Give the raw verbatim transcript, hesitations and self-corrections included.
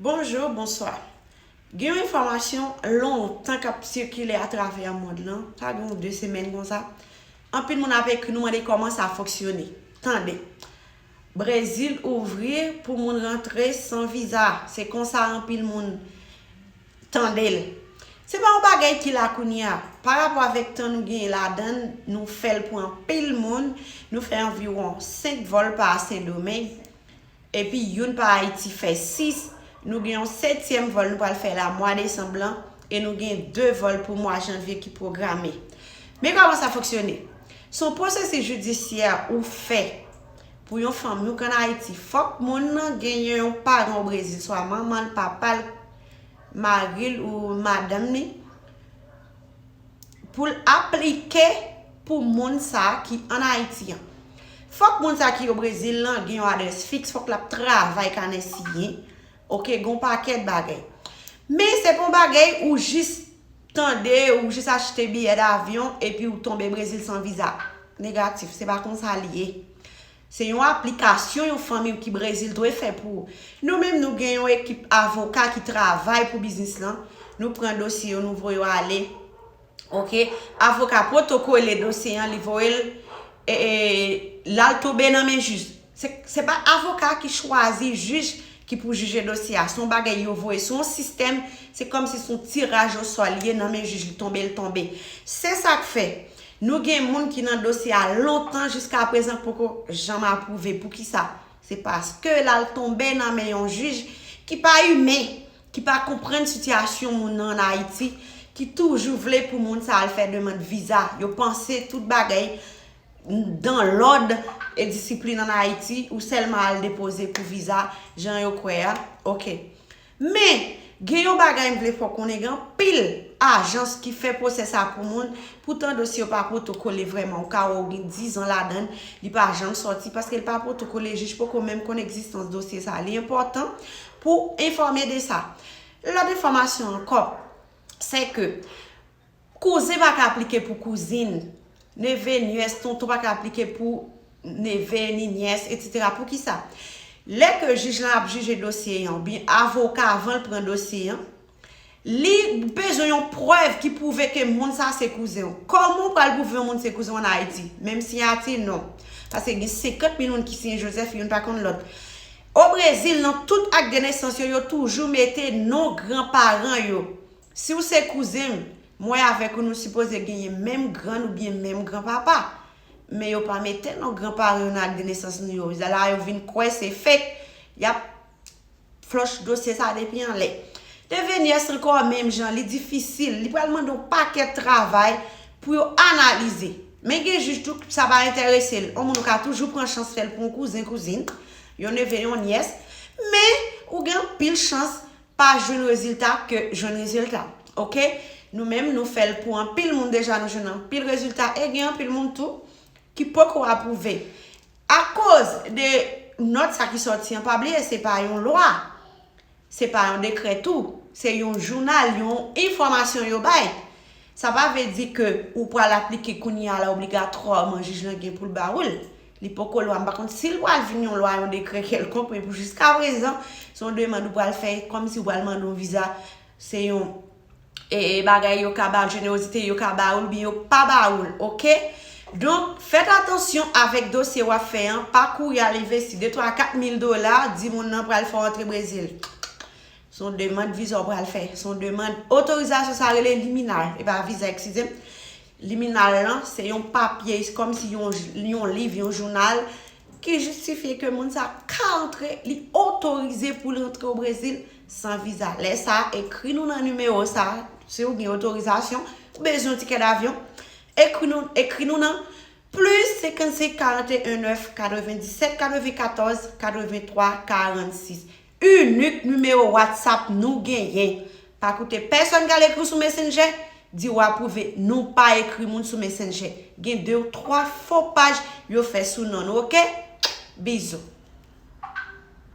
Bonjou, bonswa. Gen yon enfòmasyon lontan k ap sikile atravè mond lan, pa gen yon de semèn konsa. Anpil moun ap ekri nou mande kòman sa fonksyone. Tande. Brezil ouvri pou moun rantre san viza. Se konsa anpil moun tande l. Se pa yon bagay ki la kounye a. Pa rapò avèk tan nou genyen ladan l, nou fè l pou anpil moun. Nou fè anviwon senk vòl pa Sendomeng. Epi youn pa Ayiti fè sis. Nou gen yon setyèm vòl nou pral fè la mwa desanm lan. E nou gen de vòl pou mwa janvye ki pwograme. Men kòman sa fonksyone? Se yon pwosesis jidisyè ou fè pou yon fanmi w k ann Ayiti. Fòk moun nan genyen yon paran o Brezil, swa manman l, papa l, mari l ou madanm li, pou l aplike pou moun sa a ki ann Ayiti an. Fòk moun sa a ki o Brezil lan gen yon adrès fiks, fòk l ap travay kanè siyen. Oke, gen yon pakèt bagay. Men se pa yon bagay ou jis tande, ou jis achte biyè davyon epi ou tonbe Brezil san viza. Negatif, se pa konsa l ye. Se yon aplikasyon yon fanmi w ki Brezil dwe fè pou ou. Nou menm, nou gen yon ekip avoka ki travay pou biznis lan. Nou pran dosye yo, nou voye yo ale. Oke? Avoka pwotokole dosye an, li voye l, e, e, l al tonbe nan men jij. Se, se pa avoka ki chwazi jij ki pou jije dosye a. Se yon bagay yo voye, se yon sistèm, se kòmsi se yon tiraj osò li ye nan men jij, li tonbe, li tonbe. Se sa k fè, nou gen moun ki nan dosye a lontan, jiska prezan poko janm apwouve. Poukisa? Se paske l al tonbe nan men yon jij ki pa imen, ki pa konprann sitiyasyon moun nan ann Ayiti, ki toujou vle pou moun sa al fè demann viza. Yo panse tout bagay dan lòd e disiplin ann Ayiti, ou sèlman al depoze pou viza, jan yo kwè a. Oke. Men, gen yon bagay m vle fè w konnen, gen anpil ajans ki fè pwosè sa pou moun, poutan dosye yo pa pwotokole vrèman. Ou ka wè w gen dizan ladan l, li pa janm sòti, paske l pa pwotokole, jij poko menm konn egzistans dosye sa. Li enpòtan pou enfòme de sa. Lòt enfòmasyon ankò, se ke kouzen pa ka aplike pou kouzin, neve, nyès, tonton pa ka aplike pou neve ni nyès, etsetera. Poukisa? Lè ke jij lan ap jije dosye an, oubyen avoka avan l pran dosye an, li bezwen yon prèv ki pwouve ke moun sa se kouzen w. Kòman w pral pwouve yon moun se kouzen w ann Ayiti? Menm siyati, non. Paske gen senkant mil moun ki siyen Joseph, youn pa konn lòt. O Brezil, nan tout ak de nesans yo, yo toujou mete non granparan yo. Si w se kouzen m, mwen avèk ou, nou sipoze genyen menm grann oubyen menm granpapa. Men yo pa mete non granparan yo nan ak de nesans nou yo. La, yo vin kwè se fake. Y ap flòch dosye sa depi anlè. Neve, nyès ankò, menm jan, li difisil. Li pral mande yon pakèt travay pou yo analize. Men gen jij tou, sa pa enterese l. Yon moun ou ka toujou pran chans fè l pou yon kouzen, kouzin, yon neve, yon nyès. Men, ou gen anpil chans pa jwenn rezilta ke jwenn rezilta. Oke? Nou menm, nou fè l pou anpil moun deja, nou jwenn anpil rezilta, e gen anpil moun tou ki poko apwouve. Akoz de nòt sa ki sòti an, pa bliye, se pa yon lwa, se pa yon dekrè tou, se yon jounal, yon enfòmasyon yo bay. Sa pa vle di ke ou pral aplike kounye a la obligatwaman jij lan gen pou l ba ou l. Li poko lwa, m pa konn si l pral vin yon lwa, yon dekrè kèlkonk, men pou jiska prezan, se yon demann ou pral fè, kòmsi ou pral mande yon viza, se yon, e, e, bagay yo ka ba w, jenerozite yo ka ba ou l, oubyen yo pa ba ou l, oke? Donk, fèt atansyon avèk dosye w ap fè an, pa kouri al envesti de, twa, kat mil dola, di moun nan pral fè w antre Brezil. Se yon demann viza w pral fè. Se yon demann otorizasyon, sa rele liminal. E pa viza, eskize m. Liminal lan, se yon papye, kòmsi yon, yon liv, yon jounal, ki jistifye ke moun sa ka antre, li otorize pou l antre o Brezil san viza. Lè sa, ekri nou nan nimewo sa, si w gen otorizasyon, ou bezwen yon tikè davyon, ekri nou, ekri nou nan plis senkannsenk, karanteyen, nèf, katrevenndisèt, katrevenkatòz, katrevenntwa, karannsis. Inik nimewo WhatsApp nou genyen. Pa koute pèsonn k al ekri w sou Messenger, di w apwouve. Nou pa ekri moun sou Messenger. Gen de ou twa fo paj yo fè sou non nou, oke? Bizou.